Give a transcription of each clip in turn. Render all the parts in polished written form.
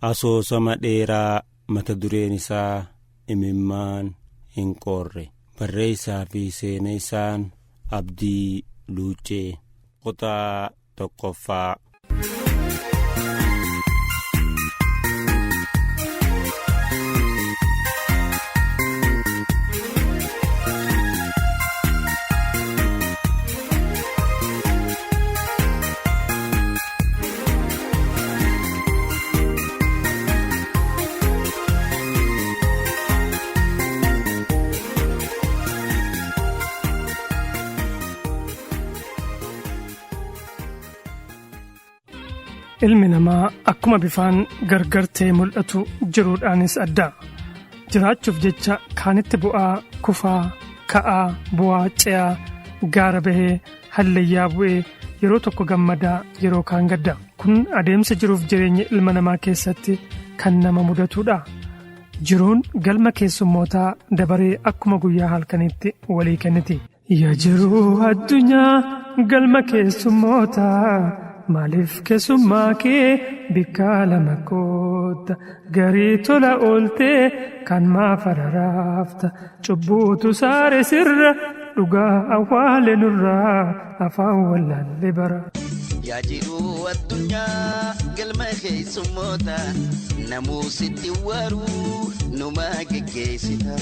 Asoosama dheeraa mata dureen isaa Imimmaan hin qoorre. Barreessaa fi seenessaan Abdii Luuccee. Kutaa tokkoffaa. Ilmi namaa akkuma bifaan gargar ta'ee mul'atu jiruudhaanis adda. Jiraachuuf jecha kaanitti bu'aa, kufaa, ka'aa, bu'aa, ce'aa, gaara bahee, hallayyaa bu'ee yeroo tokko gammadaa, yeroo kaan gadda. Kun adeemsa jiruuf jireenya ilma namaa keessatti kan nama mudatudha. Jiruun galma keessummootaa dabaree akkuma guyyaa halkaniitti walii kenniti. Yaa jiruu addunyaa galma keessummootaa maaliif keessummaa kee bikkaa lama kootta garii tola ooltee kan maaf araraafta cubbuutu saare sirra dhugaa awwaale nurraa afaan wallaalle bara. Yaa jiruu addunyaa galma keessummoota namuu sitti waruu numa geggeessita.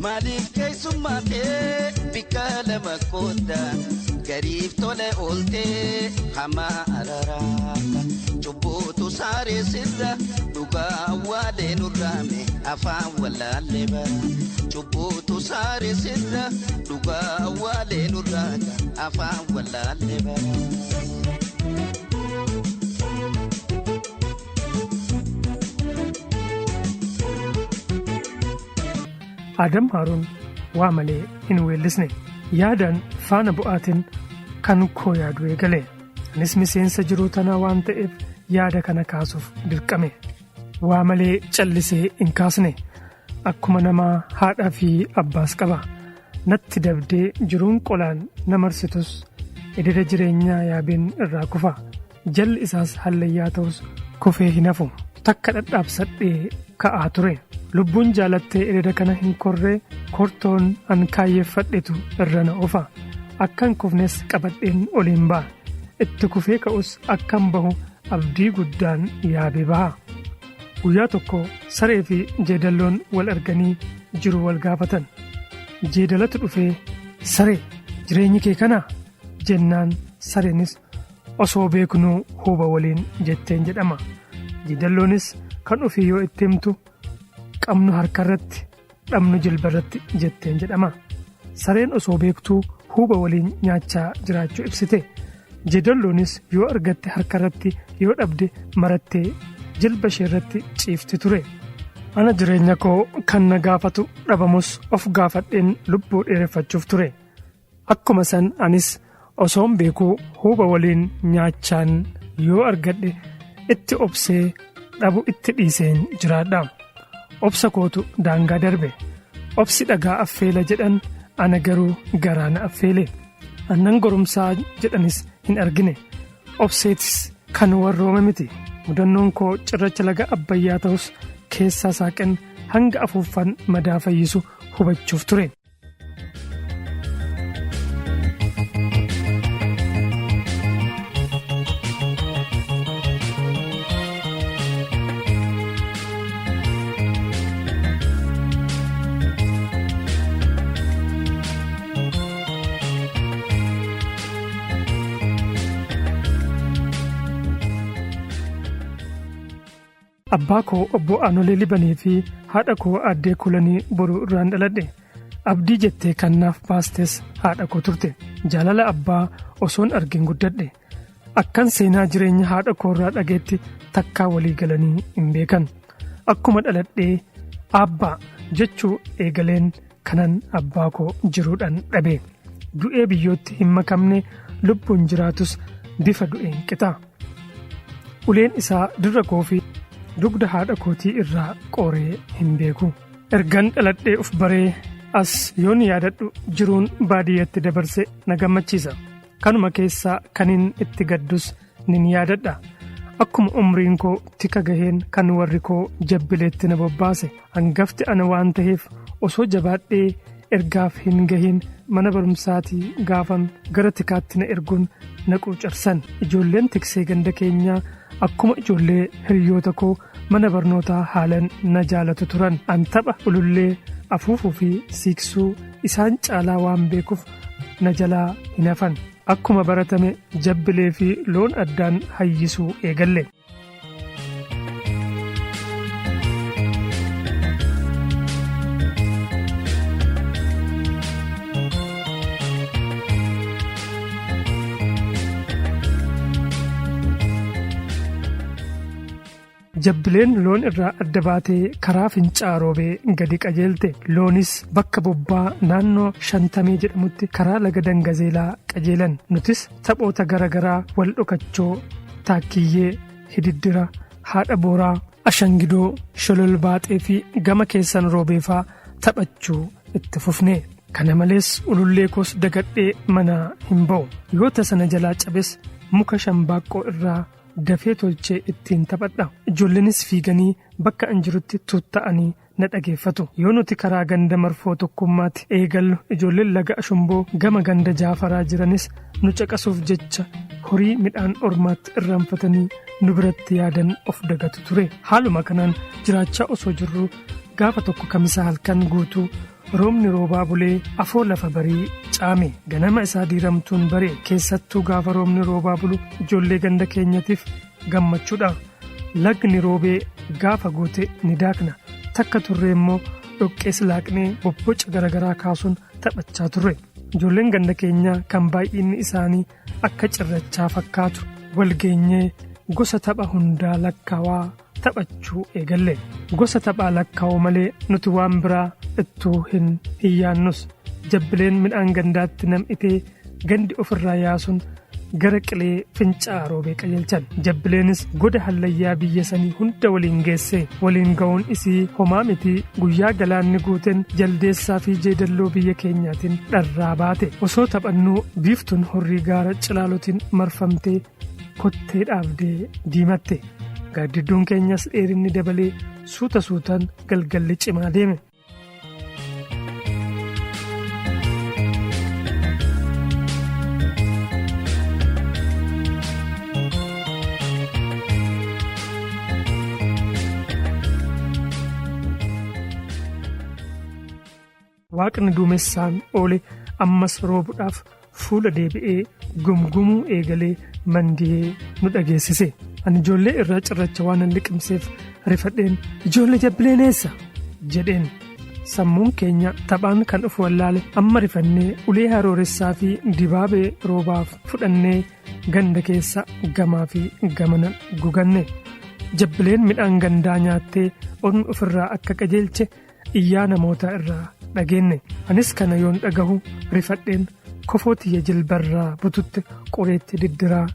Maaliif keessummaa kee bikka lama kootta gariif tole ooltee hamaa araraafta. Cubbuutu saaree sirra dhugaa awwaalee nurraame afaan wallaalle bara. Cubbuutu saaree sirra dhugaa awwaalee nurraame afaan wallaalle bara. Adam Haaruun waa malee hin weellisne. Yaadaan faana bu'aatiin kan koo yaadu eegale. Anis miseensa jiruu tanaa waan ta'eef yaada kana kaasuuf dirqame. Waa malee callisee hin kaasne. Akkuma namaa haadhaa fi abbaas qaba. Natti dabdee jiruun qolaan na marsitus ededa jireenyaa yaabeen irraa kufa. Jalli isaas hallayyaa ta'us kufee hin hafu. Takka dhadhaabsadhee ka'aa ture. Lubbuun jaalattee ededa kana hin korree kortoon an kaayyeeffadhetu irra na ofa. Akkan kufnes qabadheen oliin ba'a. Itti kufee ka'us akkan bahu abdii guddaan yaabee baha. Guyyaa tokko saree fi jeedalloon wal arganii jiru wal gaafatan. Jeedalatu dhufee saree jireenyi kee kanaa jennaan sareenis osoo beeknuu huuba waliin jetteen jedhama. Jeedalloonis kan ofii yoo itti himtu qabnu harkarratti dhabnu jilbarratti jetteen jedhama. Sareen osoo beektuu huuba waliin nyaachaa jiraachuu ibsite. Jeedalloonis yoo argatte harkarratti yoo dhabde marattee jilba isheerratti ciifti ture. Ana jireenya koo kan na gaafatu dhabamus of gaafadheen lubbuu dheereffachuuf ture. Akkuma san anis osoon beekuu huuba waliin nyaachaan yoo argadhe itti obsee dhabu itti dhiiseen jiraadha. Obsa kootu daangaa darbe. Obsi dhagaa affeela jedhan ana garuu garaa na affeele. Annan goromsaa jedhanis hin argine. Obseetis kan warroome miti. Mudannoon koo cirracha laga abbayyaa ta'us keessaa saaqen hanga afuuffaan madaa fayyisu hubachuuf ture. Abbaa koo obbo Aanolee Libanii fi haadha koo Aaddee Kulanii boruu irraan dhaladhe. Abdii jettee kan naaf baastes haadha koo turte. Jaalala abbaa osoon argin guddadhe. Akkan seenaa jireenya haadha koo irraa dhageetti takkaa walii galanii hin beekan. Akkuma dhaladhee abbaa jechuu eegaleen kanan abbaa koo jiruudhaan dhabe. Du'ee biyyootti hin makamne lubbuun jiraatus bifa du'een qixa. Uleen isaa dirra koo fi dugda haadha kootii irraa qooree hin beeku. Ergan dhaladhee of baree as yoon yaadadhu jiruun baadiyyatti dabarse na gammachiisa. Kanuma keessaa kanin itti gaddus nin yaadadha. Akkuma umriin koo tika gaheen kan warri koo jabbileetti na bobbaase. Hangafti ana waan ta'eef osoo jabaadhee ergaaf hin gahin mana barumsaatii gaafan gara tikaatti na erguun na quucarsan. Ijoolleen tiksee ganda keenyaa akkuma ijoollee hiriyoota koo mana barnootaa haalan na jaalatu turan. An tapha ulullee afuufuu fi siiqsuu isaan caalaa waan beekuuf na jalaa hin hafan. Akkuma baratame jabbilee fi loon addaan hayyisuu eegalle. Jabbileen loon irraa adda baatee karaa Fincaa Roobee gadi qajeelte. Loonis bakka bobbaa naannoo Shantamee jedhamutti karaa laga Dangazeelaa qajeelan. Nutis taphoota gara garaa wal dhokachoo, taakkiyyee, hididdira, haadha booraa, ashangidoo, sholol baaxee fi gama keessan roobeefaa taphachuu itti fufne. Kana malees ulullee koos dagadhee manaa hin ba'u. Yoo tasa na jalaa cabes muka shambaaqqoo irraa dafee tolchee ittiin taphadha. Ijoolleenis fiiganii bakka an jirutti tuutta'anii na dhageeffatu. Yoo nuti karaa ganda marfoo tokkummaatti eegallu ijoolleen laga Ashumboo gama ganda Jaafaraa jiranis nu caqasuuf jecha horii midhaan ormaatti irraanfatanii nu biratti yaadan of dagatu ture. Haaluma kanaan jiraachaa osoo jirru gaafa tokko kamisa halkan guutuu roobni roobaa bulee afoo lafa barii caame. Ganama isaa diiramtuun bare. Keessattuu gaafa roobni roobaa bulu ijoollee ganda keenyatiif gammachuudha. Lagni roobee gaafa guute ni daakna. Takka turre immoo dhoqqees laaqnee bobboca garaagaraa kaasuun taphachaa turre. Ijoolleen ganda keenyaa kan baay'inni isaanii akka cirrachaa fakkaatu walgeenyee gosa tapha hundaa lakkaawaa taphachuu eegalle. Gosa taphaa lakkaa'uu malee nuti waan biraa ittuu hin hiyyaannus. Jabbileen midhaan gandaatti nam'itee gandi ofirraa yaasuun gara qilee Fincaa Roobee qajeelchan. Jabbileenis goda hallayyaa biyya sanii hunda waliin geesse. Waliin ga'uun isii homaa miti. Guyyaa galaanni guuteen jaldeessaa fi jeedalloo biyya keenyaatiin dharraa baate. Osoo taphannuu biiftuun horrii gaara cilaalotiin marfamtee kottee dhaabdee diimatte. Gaaddidduun keenyas dheerinni dabalee suuta suutaan galgalli cimaa deeme. Waaqni duumessaan oole ammas roobuudhaaf fuula deebi'ee gumgumuu eegalee mandihee nu dhageessise. Ani ijoollee irraa cirracha waan liqimseef rifadheen ijoollee jabbileen eessa jedheen. Sammuun keenya taphaan kan of wallaale amma rifannee ulee harooressaa fi dibaabee roobaaf fudhannee ganda keessa gamaa fi gamana guganne. Jabbileen midhaan gandaa nyaattee ormi ofirraa akka qajeelche iyyaa namoota irraa dhageenye. Anis kana yoon dhagahu rifadheen kofoo tiyya jilbarraa bututti qoreetti diddiraa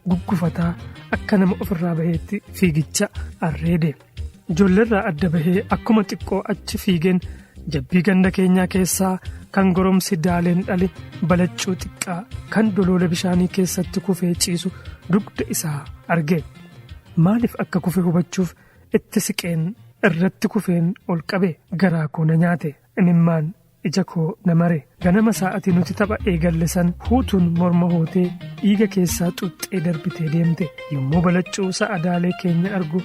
guggufataa akka nama ofirraa baheetti fiigicha arreede. Ijoolleerraa adda bahee akkuma xiqqoo achi fiigeen jabbii ganda keenyaa keessaa kan goromsi daaleen dhale balaccuu xiqqaa kan doloola bishaanii keessatti kufee ciisu dugda isaa arge. Maaliif akka kufe hubachuuf itti siqeen irratti kufeen ol qabe. Garaa koo na nyaate. Imimmaan ija koo na mare. Ganama sa'atii nuti tapha eegalle san huutuun morma hootee dhiiga keessaa xuxxee darbitee deemte. Yommuu balaccuu sa'a daalee keenya argu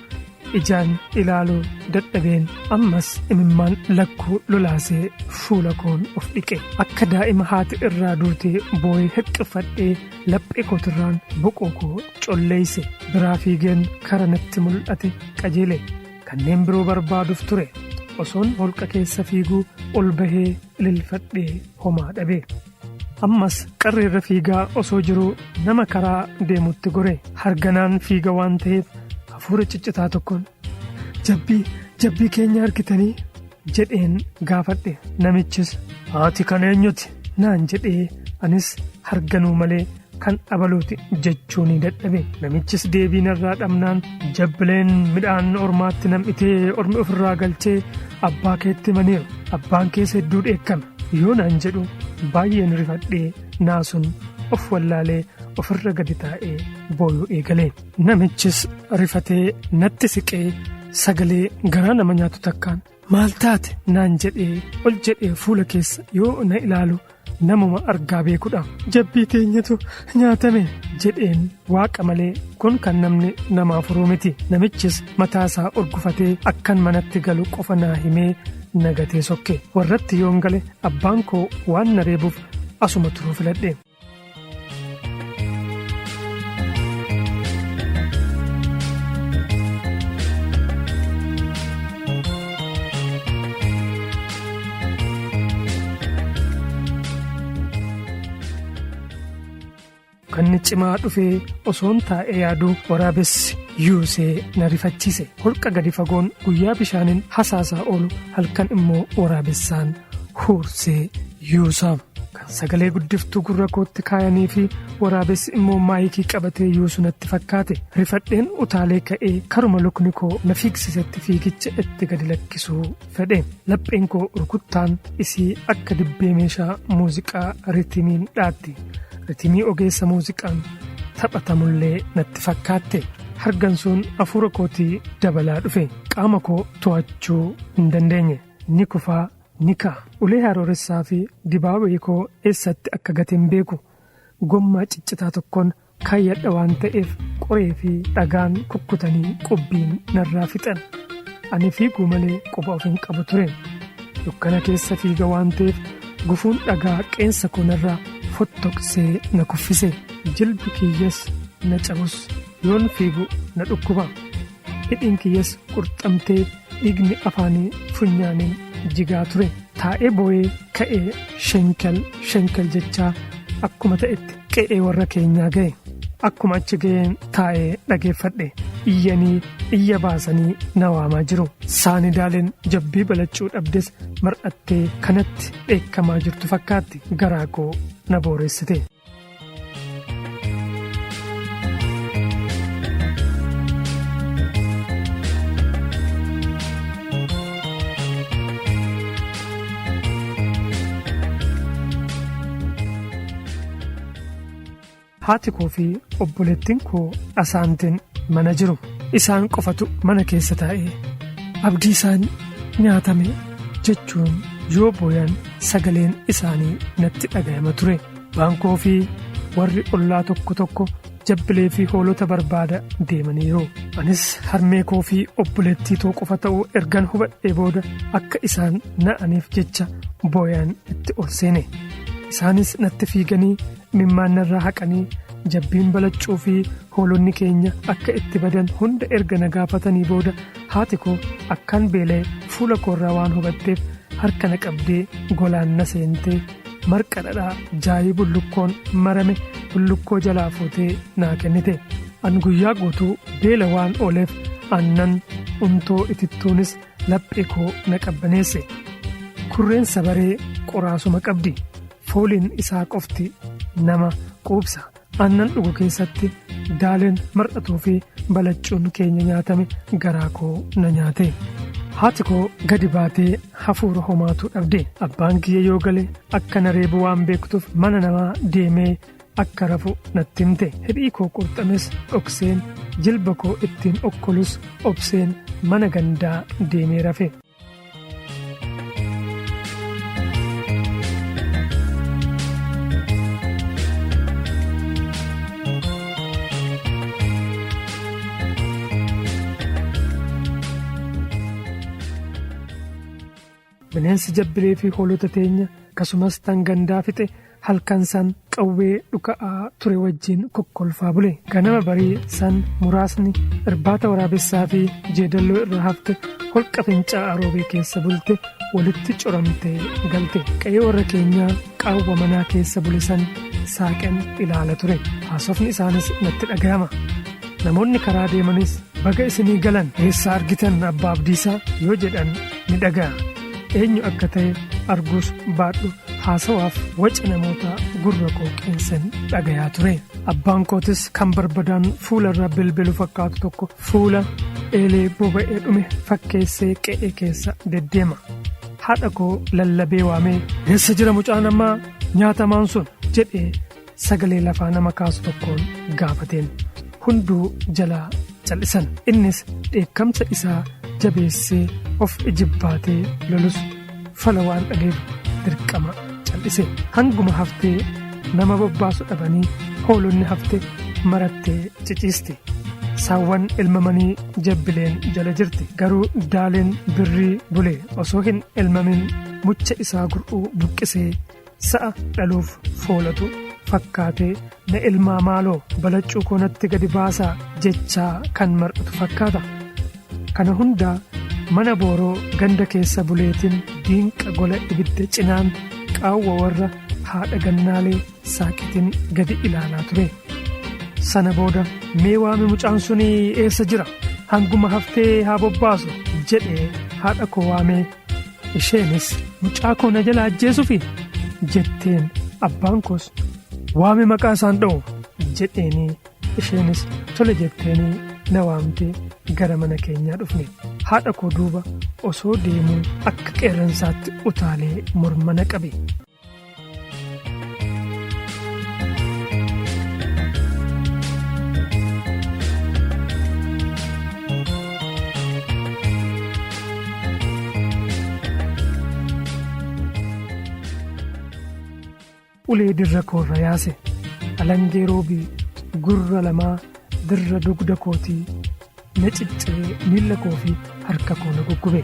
ijaan ilaaluu dadhabeen ammas imimmaan lakkuu lolaasee fuula koon of dhiqe. Akka daa'ima haati irraa duutee boo'ee hiqqifadhee laphee kootirraan boqoo koo colleeyse. Biraa fiigeen kara natti mul'ate qajeele. Kanneen biroo barbaaduuf ture. Osoon holqa keessa fiiguu ol bahee ililfadhee homaa dhabe. Ammas qarreerra fiigaa osoo jiruu nama karaa deemutti gore. Harganaan fiiga waan ta'eef hafuura ciccitaa tokkoon jabbii jabbii keenya argitanii jedheen gaafadhe. Namichis haati kan eenyuti naan jedhee anis harganuu malee kan abaluuti jechuun dadhabe. Namichis deebii narraa dhabnaan jabbileen midhaan ormaatti nam'itee ormi ofirraa galchee abbaa keetti himaniiru. Abbaan keessa hedduu dheekkame. Yoo naan jedhu baay'een rifadhee naasuun of wallaalee Ofirra gadi taa'ee booyuu eegale. Namichis rifatee natti siqee sagalee garaa nama nyaatu takkaan maal taate naan jedhee ol jedhee fuula keessa yoo na ilaalu namuma argaa beekudha. Jabbii teenyatu nyaatame jedheen waaqa malee kun kan namni namaa furuu miti. Namichis mataasaa urgufatee akkan manatti galu qofa naa himee nagatee sokke. Warratti yoon gale abbaan koo waan na reebuuf asuma turuu filadhe. Kanni cimaa dhufee osoon taa'ee yaaduu waraabessi yuusee na rifachiise. Holqa gadi fagoon guyyaa bishaaniin hasaasaa oolu halkan immoo waraabessaan huursee yuusa. Kan sagalee guddiftuu gurra kootti kaayanii fi waraabessi immoo maayikii qabatee yuusu natti fakkaate. Rifadheen utaalee ka'ee karuma lukni koo na fiigsisetti fiigicha itti gadi lakkisuu fedhe. Lapheen koo rukuttaan isii akka dibbee meeshaa muuziqaa ritimiin dhaatti. Ritimii ogeessa muuziqaan taphatamullee natti fakkaatte. Hargansuun hafuura kootii dabalaa dhufe. Qaama koo to'achuu hin dandeenye. Ni kufaa ni ka'a. Ulee harooressaa fi dibaabee koo eessatti akka gate hin beeku. Gommaa ciccitaa tokkoon kaayyadha waan ta'eef qoree fi dhagaan kukkutanii qubbiin narraa fixan. Ani fiiguu malee quba of hin qabu ture. Dukkana keessa fiiga waan ta'eef gufuun dhagaa qeensa koo narraa fottoqsee na kuffise. Jilbi kiyyas na cabus yoon fiigu na dhukkuba. Hidhiin kiyyas qurxamtee dhiigni afaanii funyaaniin jigaa ture. Taa'ee boo'ee ka'ee shenkel shenkel jechaa akkuma ta'etti qe'ee warra keenyaa ga'e. Akkuma achi ga'een taa'ee dhageeffadhe. Iyyanii iyya baasanii na waamaa jiru. Saani daaleen jabbii balachuu dhabdes mar'attee kanatti dheekkamaa jirtu fakkaatti. Garaa koo na booressite. Haati koo fi obboleettiin koo asaantiin mana jiru. Isaan qofatu mana keessa taa'ee abdii isaan nyaatame jechuun yoo booyan sagaleen isaanii natti dhaga'ama ture. Baankoo fi warri ollaa tokko tokko jabbilee fi hoolota barbaada deemaniiru. Anis harmee koo fi obboleettii too qofa ta'uu ergan hubadhee booda akka isaan na'aniif jecha booyan itti ol seene. Isaanis natti fiiganii imimmaan narraa haqanii jabbiin balaccuu fi hoolonni keenya akka itti badan hunda erga na gaafatanii booda haati koo akkan beela'e fuula koorraa waan hubatteef harka na qabdee golaan na seentee marqa dhadhaa jaayii bullukkoon marame bullukkoo jalaa fuutee naa kennite. An guyyaa guutuu beela waan ooleef aannan untoo itittuunis laphee koo na qabbaneesse. Kurreen sabaree qoraasuma qabdi. Fooliin isaa qofti nama quubsa. Aannan dhugu keessatti daaleen mar'atuu fi balaccuun keenya nyaatame garaa koo na nyaate. Haati koo gadi baatee hafuura homaatu dhabde. Abbaan kiyya yoo gale akka na reebu waan beektuuf mana namaa deemee akka rafu natti himte. Hidhii koo qurxames dhokseen jilba koo ittiin okkolus obseen mana gandaa deemee rafe. Bineensi jabbilee fi hoolota teenya akkasumas tan gandaa fixe halkan san qawwee dhuka'aa ture wajjin kokkolfaa bule. Ganama barii san muraasni irbaata waraabessaa fi jeedalloo irra hafte holqa fincaa'aa roobee keessa bulte walitti coramtee galte. Qe'ee warra keenyaa qaawwa manaa keessa bule san saaqen ilaala ture. Haasofni isaanis natti dhaga'ama. Namoonni karaa deemanis baga isinii galan eessaa argitan abbaa abdiisaa yoo jedhan ni dhaga'a. Eenyu akka ta'e arguus baadhu haasawaaf waca namoota gurra koo qeensan dhagayaa ture. Abbaan kootis kan barbadaan fuula irra bilbilu fakkaatu tokko fuula eelee boba'ee dhume fakkeessee qe'ee keessa deddeema. Haadha koo lallabee waamee eessa jira mucaan ammaa nyaatamaan sun jedhee Sagalee lafaa nama kaasu tokkoon gaafateen. Hunduu jalaa cal'isan. Innis dheekkamsa isaa jabeessee of ijibbaatee lolus fala waan dhabeef dirqama cal'ise. Hanguma haftee nama bobbaasu dhabanii hoolonni hafte marattee ciciisti. Saawwan elmamanii jabbileen jala jirti. Garuu daaleen birrii bule osoo hin elmamin mucha isaa gur'uu buqqisee sa'a dhaluuf foolatu fakkaatee na elmaa maaloo balaccuu koo natti gadi baasaa jechaa kan mar'atu fakkaata. Kana hundaa mana booroo ganda keessa buleetiin diinqa gola ibidda cinaan qaawwa warra haadha gannaalee saaqitiin gadi ilaalaa ture. Sana booda mee waami mucaan sun eessa jira? Hanguma haftee haa bobbaasu jedhee haadha koo waamee isheenis mucaa koo na jala ajjeesuufi jetteen abbaan koos waami maqaa isaan dha'u jedheenii isheenis tole jetteenii na waamtee gara mana keenyaa dhufne. Haadha koo duuba osoo deemuu akka qeerransaatti utaalee morma na qabe. Ulee dirra koorra yaase. Alangee roobii gurra lamaa dirra dugda kootii na cicciree miilla koo fi harka koo na guggube.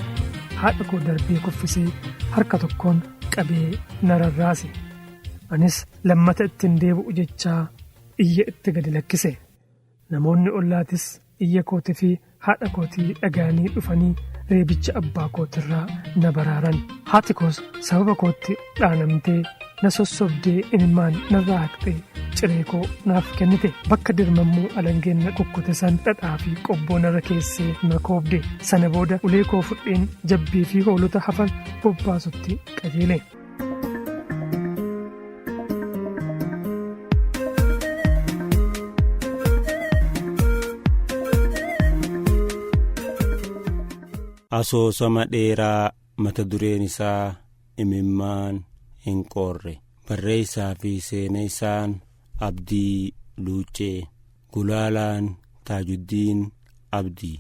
Haadha koo darbee kuffisee harka tokkoon qabee na rarraase. Anis lammata ittiin deebi'u jechaa iyya itti gadi lakkise. Namoonni ollaatis iyya kootii fi haadha kootii dhaga'anii dhufanii reebicha abbaa kootirraa na baraaran. Haati koos sababa kootti dhaanamtee na sossobdee imimmaan narraa haqxee ciree koo naaf kennite. Bakka dirmammuu alangeen na kukkute san dhadhaa fi qobboo narra keessee na koobde. Sana booda ulee koo fudheen jabbii fi hoolota hafan bobbaasutti qajeele. Asoosama dheeraa mata dureen isaa imimmaan hin qoorre. Barreessaa fi seenessaan Abdii Luuccee. Gulaalaan Taajuddiin Abdii.